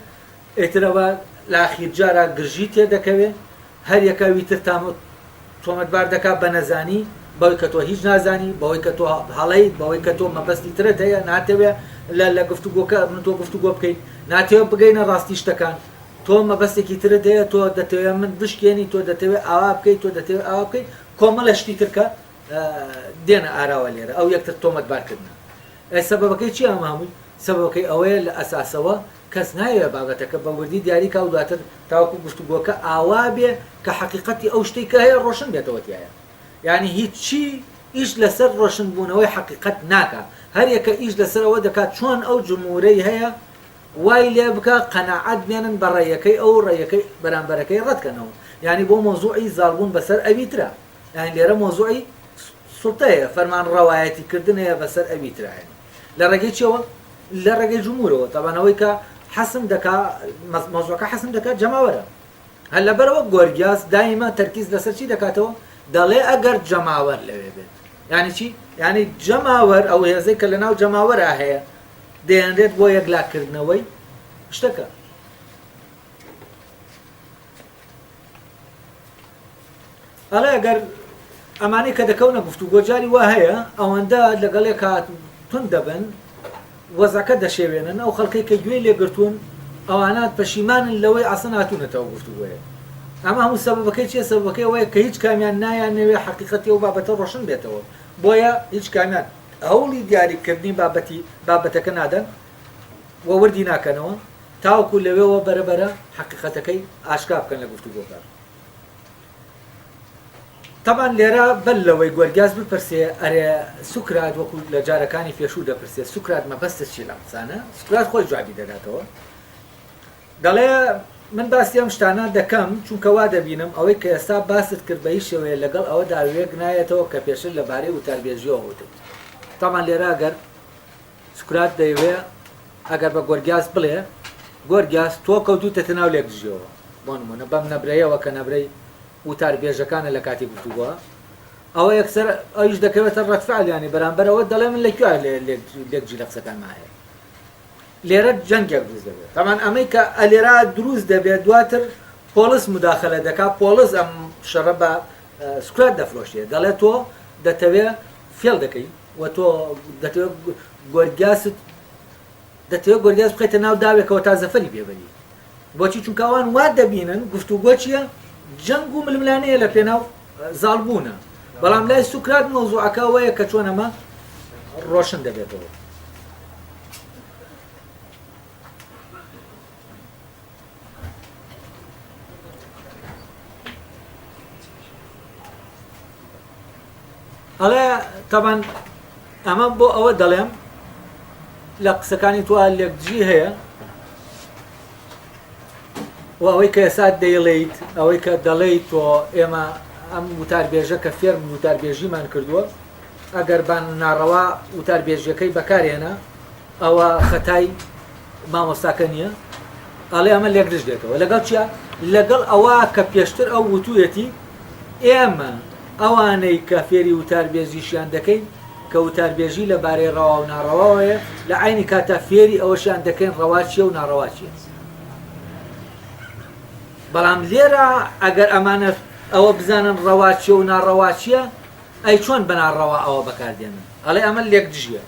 ئیتر ئەوە لە ئاخیر جارا گرژی تێ دەکەوێ، هەر یەکە ئەوی تر تام تۆمەتبار دەکا بە نەزانی، بەوەی کە تۆ هیچ نازانی، بەوەی کە تۆ هەڵەیت، بەوەی کە تۆ مەبەستی ترت هەیە، ناتەوێ لە لە گفتوگۆکە من تۆ گفتوگۆ بکەین، ناتەوێ بگەینە ڕاستی شتەکان، تۆ مەبەستێکی ترت هەیە، تۆ دەتەوێ من بشکێنی، تۆ دەتەوێ ئاوا بکەی، تۆ دەتەوێ ئاوا بکەی، کۆمەڵێ شتی تر کە دێنە ئاراوە لێرە ئەو یەکتر تۆمەتبارکردنە. ئەی سەبەبەکەی چیە ئەمە هەمووی؟ سەبەبەکەی ئەوەیە لە ئەساسەوە کەس نایەوێ بابەتەکە بە وردی دیاری کا و دواتر تاوەکو گفتوگۆکە ئاوا بێ کە حەقیقەتی ئەو شتەی کە هەیە ڕۆشن بێتەوە تیایا. یانی هیچی ئیش لەسەر ڕۆشن بوونەوەی حەقیقەت ناکا. هەر یەکە ئیش لەسەر ئەوە دەکا چۆن ئەو جموورەی هەیە وای لێ بکا قەناعەت بێنن بە ڕەیەکەی ئەو و ڕەیەکەی بەرامبەرەکەی ڕەت کەنەوە. یانی بۆ مەوزوعی زاڵبوون بەسەر ئەوی ترا. یانی لێرە مەوزوعی سوڵتەیە، فەرمانڕەوایەتی کردن هەیە بەسەر ئەوی ترا یانی لە ڕێگەی چیەوە؟ لە ڕێگەی جمهورەوە تەبعەن ئەوەی کە حەسم دەکا مەوزوعەکە حەسم دەکا جەماوەرە هەر لەبەرەوە گۆرگیاس دایمە تەرکیز لەسەر چی دەکاتەوە دەڵێ ئەگەر جەماوەر لەوێ بێت یانی چی یانی جەماوەر ئەو هێزەی کە لەناو جەماوەرا هەیە دەیانرێت بۆ یەکلاکردنەوەی شتەکە ئەڵێ ئەگەر ئەمانەی کە دەکەونە گفتوگۆ جاری وا هەیە ئەوەندە لەگەڵ یەکا توند دەبن وەزعەکە دەشێوێنن ئەو خەڵکەی کە گوێی لێگرتوون ئەوانە پەشیمانن لەوەی ئەسڵەن هاتوونەتەوە گفتوگۆیە ئەمە هەموو سەبەبەکەی چیە سەبەبەکەی ئەوەیە کە هیچ کامیان نایانەوێ حەقیقەتی ئەو بابەتە ڕۆشن بێتەوە بۆیە هیچ کامیان هەوڵی دیاریکردنی بابەتی بابەتەکە نادەن و وردی ناکەنەوە تاوەکو لەوێوە بەرە بەرە حەقیقەتەکەی ئاشکرا بکەن لە گفتوگۆکە. تەبعەن لێرە بەر لەوەی گۆرگیاس بپرسێ ئەرێ سوکرات وەکو لە جارەکانی پێشوو دەپرسێ سوکرات مەبەستت چیە لەم قسانە؟ سوکرات خۆی جوابی دەداتەوە دەڵێ من باسی ئەم شتانە دەکەم چونکە وا دەبینم ئەوەی کە ئێستا باست کرد بە هیچ شێوەیە لەگەڵ ئەوەدا وێک نایەتەوە کە پێشتر لەبارەی وتاربێژیەوە وتت. تەبعەن لێرە گەر سوکرات دەیەوێ ئەگەر بە گۆرگیاس بڵێ، گۆرگیاس تۆ کەوتوویتەتە ناو لێکدژییەوە، بۆ نموونە بەم نەبرەیەوە کە نەبرەی وتاربێژەکانە لە کاتی گفتوگۆ، ئەوە یەکسەر ئەویش دەکەوێتە ڕەد فعل یانی بەرامبەر ئەوە دەڵێ من لە کوێ لێکدژی لە قسەکانما هەیە. لێرە جەنگێک دروست دەبێت. تەبعەن ئەمەی کە لێرە دروست دەبێت دواتر پۆڵس موداخەلە دەکات، پۆڵس ئەم شەڕە بە سوکرات دەفرۆشێ، دەڵێ تۆ دەتەوێ فێڵ دەکەی، و تۆ دەتەوێت گۆرگیاست دەتەوێت گۆرگیاس بخەیتە ناو داوێکەوە تا زەفەری پێبەری بۆچی چونکە ئەوان وا دەبینن گفتوگۆ چییە جەنگ و ململانەیە لە پێناو زاڵبوونە بەڵام لای سوکرات مەوزوعەکە ئەوەیە کە چۆن ئەمە ڕۆشن دەبێتەوە ئەڵێ تەبەن ئەمە بۆ ئەوە دەڵێم لە قسەکانی تۆ لێکدژی هەیە و ئەوەی کە ئێستا دەیڵێیت ئەوەی کە دەڵێیت تۆ ئێمە ئەم وتاربێژە کە فێر وتاربێژیمان کردووە ئەگەر بان ناڕەوا وتاربێژیەکەی بەکارهێنا ئەوە خەتای مامۆستاکە نییە؟ ئەڵێ ئەمە لێکدژ دێتەوە لەگەڵ چیا؟ لەگەڵ ئەوە کە پێشتر ئەو وتوویەتی ئێمە ئەوانەی کە فێری وتاربێژیشیان دەکەین کە وتاربێژی لە بارەی ڕەوا و ناڕەواوەیە لە عەینی کاتا فێری ئەوەشیان دەکەین ڕەوا چییە و ناڕەوا چییە. بەڵام لێرە ئەگەر ئەمانە ئەوە بزانن ڕەوا چییە و ناڕەوا چییە ئەی چۆن بە ناڕەوا ئەوە بەکاردێنن؟ ئەڵێ ئەمە لێکدژیە.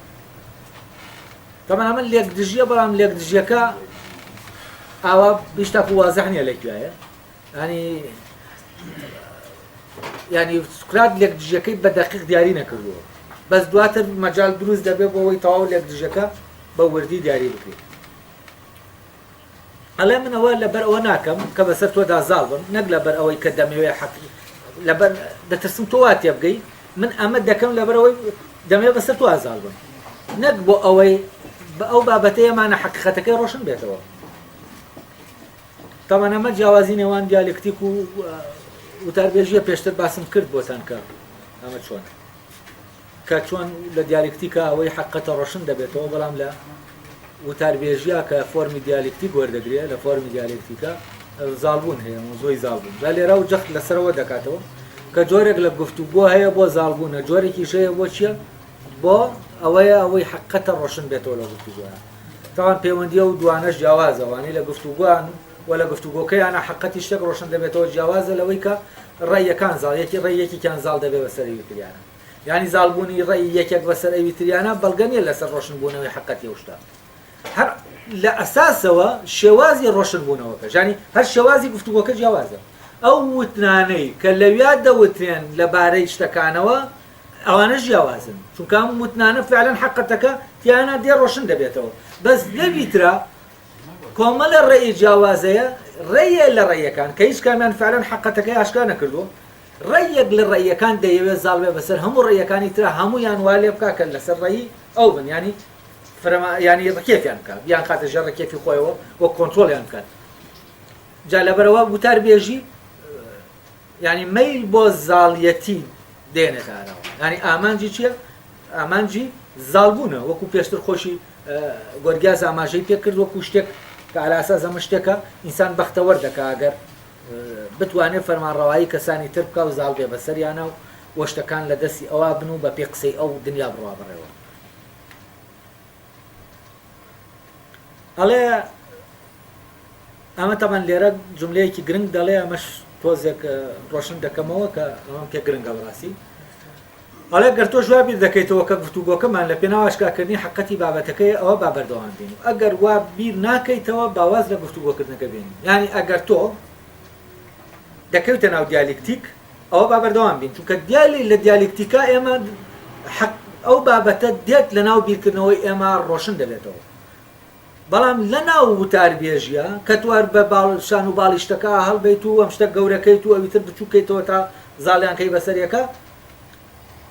تەبعەن ئەمە لێکدژیە بەڵام لێکدژیەکە ئاوا هیچ تاکو وازح نییە لە کوێیە ینی ینی سوکرات لێکدژیەکەی بە دەقیق دیاری نەکردووە بەس دواتر مەجال دروست دەبێت بۆ ئەوەی تەواو لێکدژەکە بە وردی دیاری بکرێت ئەڵێ من ئەوە لەبەر ئەوە ناکەم کە بەسەر تۆدا زاڵ بم نەک لەبەر ئەوەی کە دەمەوێ حەق لەبەر دەترسم تۆ وا تێبگەی من ئەمە دەکەم لەبەر ئەوەی دەمەوێ بەسەر تۆ زاڵ بم نەک بۆ ئەوەی ئەو بابەتەی ئەمانە حەقیقەتەکەی ڕۆشن بێتەوە. تەبعەن ئەمە جیاوازی نێوان دیالکتیک و وتاربێژیە پێشتر باسم کرد بۆتان کە ئەمە چۆنە کە چۆن لە دیالکتیکا ئەوەی حەقەتە ڕۆشن دەبێتەوە بەڵام لە وتاربێژیا کە فۆرمی دیالکتیک وەردەگرێ لە فۆرمی دیالکتیکا زاڵبوون هەیە مەوزوعی زاڵبوون جا لێرە و جەخت لەسەرەوە دەکاتەوە کە جۆرێک لە گفتوگۆ هەیە بۆ زاڵبوونە جۆرێکیش هەیە بۆ چییە بۆ ئەوەیە ئەوەی حەقەتە ڕۆشن بێتەوە لە گفتوگۆیان تاوان پەیوەندی ئەو دوانەش جیاوازە ئەوانەی لە گفتوگۆیان و لە گفتوگۆکەیانە حەقەتی شتێک ڕۆشن دەبێتەوە جیاوازە لەوەی کە ڕەیەکان زاڵ یەکی ڕێی یەکێکیان زاڵ دەبێت بەسەر ئەوی تریانە یانی زاڵبوونی ڕەئی یەکێک بەسەر ئەوی تریانە بەڵگە نییە لەسەر ڕۆشنبوونەوەی حەقەتی ئەو شتە هەر لە ئەساسەوە شێوازی ڕۆشنبوونەوەکە ژانی هەر شێوازی گفتوگۆکە جیاوازە ئەو وتنانەی کە لەویا دەوترێن لەبارەی شتەکانەوە ئەوانەش جیاوازن چونکە ئەم وتنانە فعلەن حەقەتەکە تیانا دێ ڕۆشن دەبێتەوە بەس لەوی ترا کۆمەڵە ڕێی جیاوازەیە ڕێیە لە ڕێیەکان کە هیچ کامیان فعلەن حەقەتەکەی ئاشکرا نەکردووە ڕێیەک لە ڕێیەکان دەیەوێت زاڵ بێ بەسەر هەموو ڕێیەکانی ترا هەموویان وا لێ بکا کە لەسەر ڕێی ئەو بن یانی فرەما یانی ڕکێفیان بکات بیان خاتە ژێر ڕکێفی خۆیەوە و کۆنترۆڵیان بکات جا لەبەرەوە وتار بێژی یانی مەیل بۆ زاڵیەتی دێنێتە ئاراوە یانی ئامانجی چییە؟ ئامانجی زاڵبوونە وەکو پێشتر خۆشی گۆرگیاس ئاماژەی پێکرد وەکو شتێک کە ئالاساس ئەمە شتێکە ئینسان بەختەوەر دەکا ئەگەر بتوانێت فەرمانڕەوایی کەسانی تر بکا و زاڵ بێ بەسەریانە و وە شتەکان لە دەستی ئەوا بن و بە پێی قسەی ئەو دنیا بڕوا بەڕێوە. ئەڵێ ئەمە تەبەن لێرە جملەیەکی گرنگ دەڵێ ئەمەش تۆزێک ڕۆشن دەکەمەوە کە ئەمەم پێ گرنگە بەڕاستی ئەڵێ گەر تۆش وا بیر دەکەیتەوە کە گفتوگۆکەمان لە پێناو ئاشکراکردنی حەقەتی بابەتەکەی ئەوە با بەردەوام بین و ئەگەر وا بیر ناکەیتەوە با واز لە گفتوگۆکردنەکە بێنین یانی ئەگەر تۆ دەکەویتە ناو دیالیکتیک ئەوە با بەردەوام بین چونکە دیالی لە دیالیکتیکا ئێمە حەق ئەو بابەتە دێت لە ناو بیرکردنەوەی ئێمە ڕۆشن دەبێتەوە بەڵام لە ناو وتاربێژیە کە تۆ هەر بە باڵ شان و باڵی شتەکە هەڵبیت و ئەم شتە گەورەکەیت و ئەوی تر بچووکەیتەوە تا زاڵیان کەی بەسەر یەکە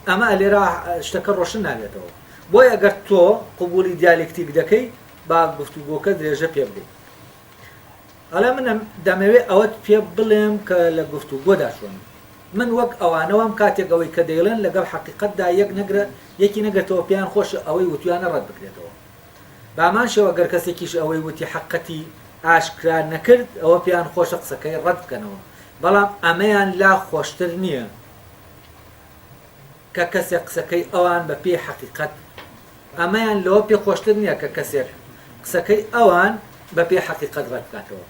ئەمە لێرە شتەکە ڕۆشن نابێتەوە بۆیە ئەگەر تۆ قبولی دیالکتیک دەکەی با گفتوگۆکە درێژە پێ بدەیت ئەڵێ من دەمەوێ ئەوەت پێ بڵێم کە لە گفتوگۆدا چۆنم. من وەک ئەوانە وام کاتێک ئەوەی کە دەیڵێن لەگەڵ حەقیقەتدا یەک نەگرە یەکی نەگرتەوە پێیان خۆشە ئەوەی وتویانە ڕەت بکرێتەوە. بە هەمان شێوە گەر کەسێکیش ئەوەی وتی حەققەتی ئاشکرا نەکرد ئەوە پێیان خۆشە قسەکەی ڕەت بکەنەوە. بەڵام ئەمەیان لا خۆشتر نییە کە کەسێک قسەکەی ئەوان بە پێی حەقیقەت ئەمەیان لەوە پێ خۆشتر نییە کە کەسێک قسەکەی ئەوان بە پێی حەقیقەت ڕەت بکاتەوە.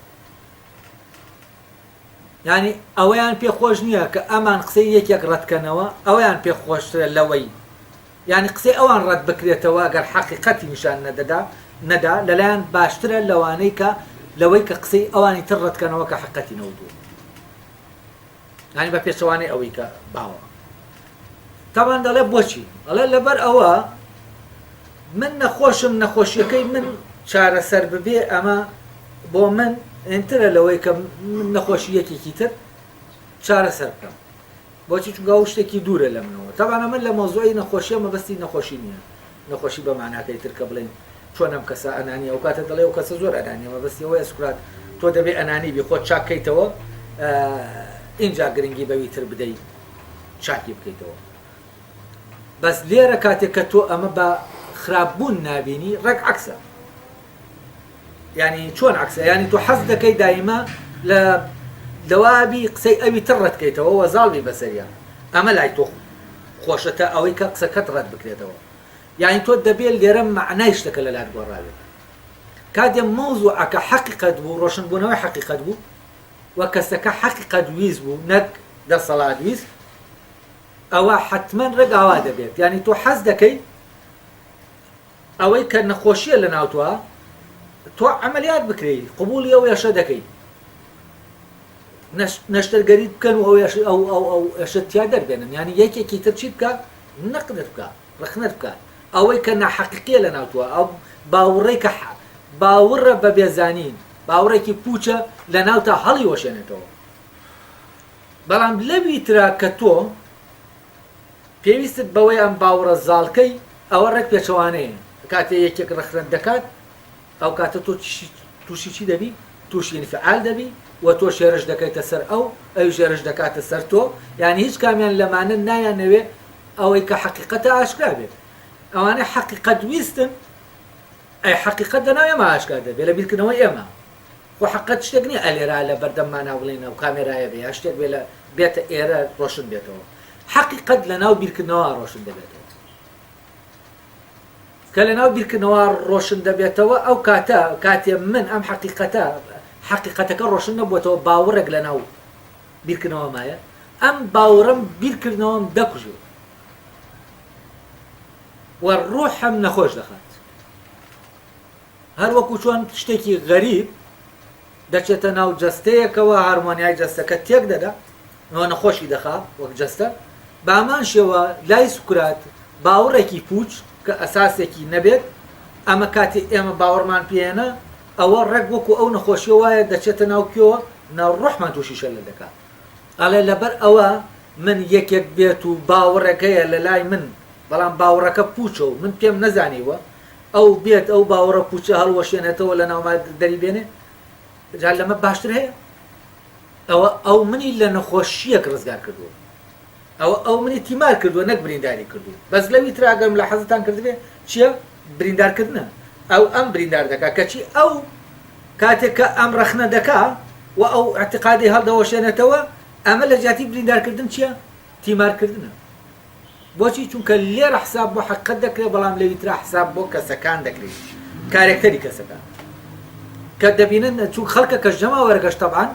یانی ئەوەیان پێ خۆش نییە کە ئەمان قسەی یەکێک ڕەتکەنەوە ئەوەیان پێ خۆشترە لەوەی یانی قسەی ئەوان ڕەت بکرێتەوە گەر حەقیقەتی نیشان نەدەدا نەدا لەلایەن باشترە لەوانەی کە لەوەی کە قسەی ئەوانی تر ڕەتکەنەوە کە حەقەتی نەوتووە. یانی بە پێچەوانەی ئەوەی کە باوە تاوان دەڵێ بۆچی ئەڵێ لەبەر ئەوە من نەخۆشم نەخۆشیەکەی من چارەسەر ببێ ئەمە بۆ من ئینترە لەوەی کە من نەخۆشی یەکێکی تر چارەسەر بکەم بۆچی چونکە ئەو شتێکی دوورە لە منەوە تاوان ئەمە لە مەوزوعی نەخۆشیە مەبەستی نەخۆشی نییە نەخۆشی بە ماناکەی تر کە بڵێین چۆن ئەم کەسە ئەنانیە ئەو کاتە دەڵێ ئەو کەسە زۆر ئەنانیە مەبەستی ئەوەیە سوکرات تۆ دەبێ ئەنانی بی خۆت چاک کەیتەوە ئینجا گرنگی بەوی تر بدەی چاکی بکەیتەوە بەس لێرە کاتێک کە تۆ ئەمە بە خراپ بوون نابینی ڕێک عەکسە یعنی چۆن عەکسە یعنی تۆ حەز دەکەی دایمە لە دەوابی قسەی ئەوی تر ڕەتکەیتەوە وەزاڵ بی بەسەریا ئەمە لای تۆ خۆشە تا ئەوەی کە قسەکەت ڕەت بکرێتەوە یعنی تۆ دەبێت لێرە مەعنای شتەکە لەلات گۆڕاوێت کاتێ مەوزوعەکە حەقیقەت بوو ڕۆشنبوونەوەی حەقیقەت بوو و کەسەکە حەقیقەت ویست بوو نەک دەسەڵات ویست ئەوە حەتمەن ڕێک ئاوا دەبێت یعنی تۆ حەز دەکەی ئەوەی کە نەخۆشیە لە ناو تۆ تۆ عەمەلیات بکرێی قبوڵی ئەو ئێشە دەکەی نەشتەرگەریت بکەن و ئەو ئێش ئەو ئەو ئەو ئێشە تیا دەربێنن یعنی یەکێکی تر چی بکە نەقدت بکە ڕەخنەت بکە ئەوەی کە ناحەقیقیە لە ناو تۆ ئەو باوڕەی کە باوڕە بە بێزانین باوڕێکی پوچە لە ناو تا هەڵی وەشێنێتەوە بەڵام لەوی ترا کە تۆ پێویستت بەوەیە ئەم باوڕە زاڵکەی ئەوە ڕێک پێچەوانەیە. کاتێ یەکێک ڕەخنەت دەکات ئەو کاتە تۆ تووشی چی دەبی؟ تووشی ئینفعال دەبی و تۆش هێرش دەکەیتە سەر ئەو، ئەویش هێرش دەکاتە سەر تۆ، یانی هیچ کامیان لەمانە نایانەوێ ئەوەی کە حەقیقەتە ئاشکرا بێت. ئەوانەی حەقیقەت ویستن، ئەی حەقیقەت لەناو ئێمە ئاشکرا دەبێ، لە بیرکردنەوەی ئێمە. خۆ حەقیقەت شتێک نییە ئەلێرا لە بەردەممانا بڵێین ئەو کامێرایە بێ یا شتێک بێ لە بێتە ئێرە ڕۆشن بێتەوە. حەقیقەت لەناو بیرکردنەوە ڕۆشن دەبێتەوە. کە لەناو بیرکردنەوە ڕۆشن دەبێتەوە ئەو کاتە کاتێ من ئەم حەقیقەتە حەقیقەتەکە ڕۆشن نەبووەتەوە باوەڕێک لەناو بیرکردنەوە مایە ئەم باوەڕم بیرکردنەوەم دەکوژێت و ڕوحم نەخۆش دەخات هەر وەکو چۆن شتێکی غەریب دەچێتە ناو جەستەیەکەوە هارمۆنیای جەستەکە تێک دەدا و نەخۆشی دەخا وەک جەستە، بەهەمان شێوە لای سوکرات باوڕێکی پوچ کە ئەساسێکی نەبێت، ئەمە کاتێ ئێمە باوەڕمان پێ هێنا ئەوە ڕێک وەکو ئەو نەخۆشیە وایە دەچێتە ناو کوێوە ناو ڕۆحمان توشی شەلەل دەکا ئەڵێ لەبەر ئەوە من یەکێک بێت و باوڕێک هەیە لەلای من بەڵام باوڕەکە پوچە و من پێم نەزانیوە ئەو بێت ئەو باوەڕە پوچە هەڵوەشێنێتەوە لە ناوما دەری بێنێ جا لەمە باشتر هەیە؟ ئەوە ئەو منی لە نەخۆشییەک ڕزگار کردووە ئەوە ئەو منی تیمار کردووە نەک برینداری کردووە بەس لەوی ترا گەر ملاحەزەتان کردبێ چییە بریندارکردنە ئەو ئەم بریندار دەکا کەچی ئەو کاتێک کە ئەم ڕەخنە دەکا و ئەو اعتقادی هەڵدەوەشێنێتەوە ئەمە لە جیاتی بریندارکردن چییە تیمارکردنە بۆچی؟ چونکە لێرە حساب بۆ حەقیقەت دەکرێت بەڵام لەوی ترا حساب بۆ کەسەکان دەکرێت کارێکتەری کەسەکان کە دەبینن چون خەڵکە کەش جەماوەرەکەش تەبعەن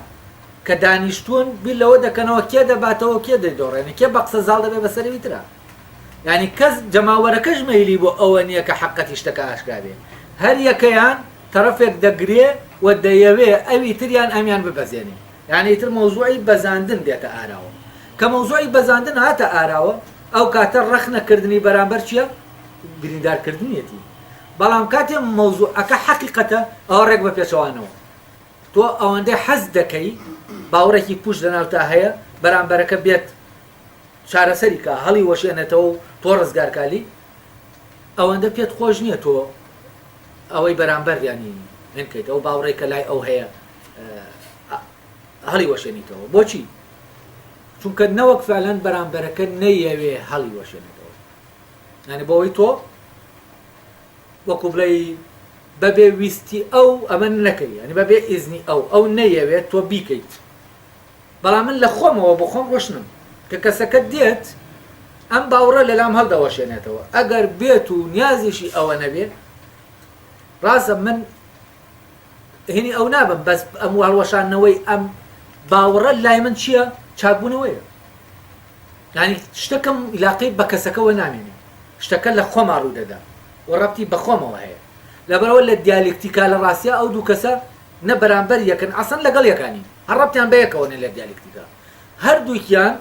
کە دانیشتوون بیر لەوە دەکەنەوە کێ دەباتەوە کێ دەیدۆڕێنێ کێ بە قسە زاڵ دەبێت بەسەر ئەوی ترا یعنی کەس جەماوەرەکەش مەیلی بۆ ئەوە نییە کە حەقەتی شتەکە ئاشکرا بێ هەر یەکەیان تەرەفێک دەگرێ و دەیەوێ ئەوی تریان ئەمیان ببەزێنێ یانی ئیتر مەوزوعی بەزاندن دێتە ئاراوە. کە مەوزوعی بەزاندن هاتە ئاراوە، ئەو کاتە ڕەخنە کردنی بەرامبەر چییە؟ بریندار کردنیەتی. بەڵام کاتێ مەوزوعەکە حەقیقەتە، ئەوە ڕێک بە پێچەوانەوە. تۆ ئەوەندەی حەز دەکەی باوەڕێکی پووچ لەناوتا هەیە، بەرامبەرەکە بێت چارەسەری کا، هەڵی وەشێنێتەوە و تۆ ڕزگار کا لی، ئەوەندە پێت خۆش نییە تۆ ئەوەی بەرامبەر یانی هێن کەیت، ئەو باوەڕەی کە لای ئەو هەیە هەڵی وەشێنیتەوە بۆچی؟ چونکە نەوەک فعلەن بەرامبەرەکە نەیەوێ هەڵی وەشێنێتەوە یعنی بۆەوەی تۆ وەکو بڵێ بەبێ ویستی ئەو ئەمە نەکەی ینی بەبێ ئیزنی ئەو ئەو نەیەوێت تۆ بیکەیت بەڵام من لە خۆمەوە بۆ خۆم ڕۆشنم کە کەسەکە دێت ئەم باوەڕە لەلام هەڵدەوەشێنێتەوە ئەگەر بێت و نیازیشی ئەوە نەبێ ڕاستە من هینی ئەو نابم بەس ئەم هەڵوەشاندنەوەی ئەم باوەڕە لای من چییە چاکبوونەوەیە یعنی شتەکەم علاقەی بە کەسەکەەوە نامێنێ شتەکە لە خۆما ڕوو دەدا و ڕەبتی بە خۆمەوە هەیە لەبەرەوە لە دیالکتیکا لە ڕاستیا ئەو دوو کەسە نە بەرامبەر یەکن ئەسڵەن لەگەڵ یەکانی هەر ڕەبتیان بە یەکەوە نیە لە دیالکتیکا هەردووکیان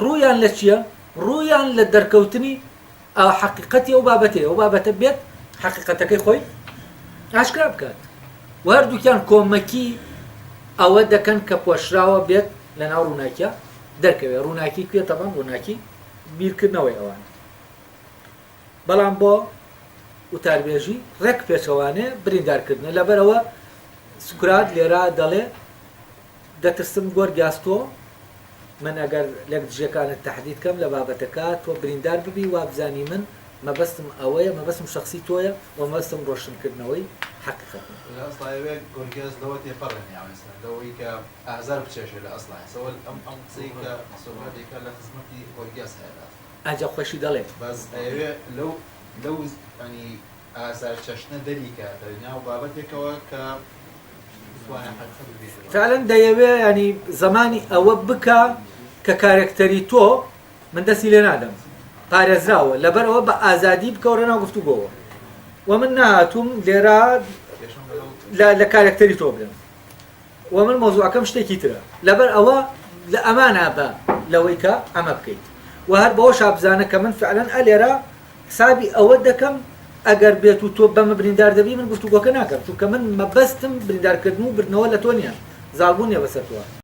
ڕوویان لە چییە ڕوویان لە دەرکەوتنی ئەوە حەقیقەتی ئەو بابەتەیە، ئەو بابەتە بێت حەقیقەتەکەی خۆی ئاشکرا بکات و هەردووکیان کۆمەکی ئەوە دەکەن کە پۆشراوە بێت لە ناو ڕووناکیە دەرکەوێت ڕووناکی کوێ تەبەن ڕووناکی بیرکردنەوەی ئەوان بەڵام بۆ وتاربێژی ڕێک پێچەوانێ بریندارکردنە لەبەرەوە سوکرات لێرە دەڵێ دەترسم گۆرگیاس تۆ من ئەگەر لەک دژەکانت تەحدید کەم لە بابەتەکە تۆ بریندار ببی وابزانی من مەبەستم ئەوەیە مەبەستم شەخسی تۆیە و مەبەستم ڕۆشن کردنەوەی حەقیقەتە. لە ئەسڵا ئەوێ گۆرگیاس لەوە تێپەڕێنێ یاعنی مەسەلەن لەوەی کە ئازار بچێژێ لە ئەسڵا ئێستا وەل ئەم ئەم قسەی کە سۆکرات دەیکا لە خزمەتی گۆرگیاس هەیە لە ئەسڵا. ئەجا خۆشی دەڵێ. بەس ئەیەوێ لەو لەو یانی ئازار چەشتنە دەری کاتە ناو بابەتێکەوە کە بتوانێ حەقیقەت ببینێتەوە. فعلا دەیەوێ یانی زەمانی ئەوە بکا کە کارێکتەری تۆ من دەستی لێ نادەم پارێزراوە لەبەر ئەوە بە ئازادی بکەوەرە ناو گفتوگۆوە و من نەهاتووم لێرە کێشەم لەگەڵ لە لە کارێکتەری تۆ بدەم و من مەوزوعەکەم شتێکی ترە لەبەر ئەوە لە ئەمانا بە لەوەی کە ئەمە بکەیت و هەر بەوەشا بزانە کە من فعلا ئەلێرە حسابی ئەوە دەکەم ئەگەر بێت و تۆ بەمە بریندار دەبی من گفتوگۆکە ناکەم چونکە من مەبەستم بریندارکردن و بردنەوە لە تۆ نییە زاڵبوون نییە بەسەر تۆ.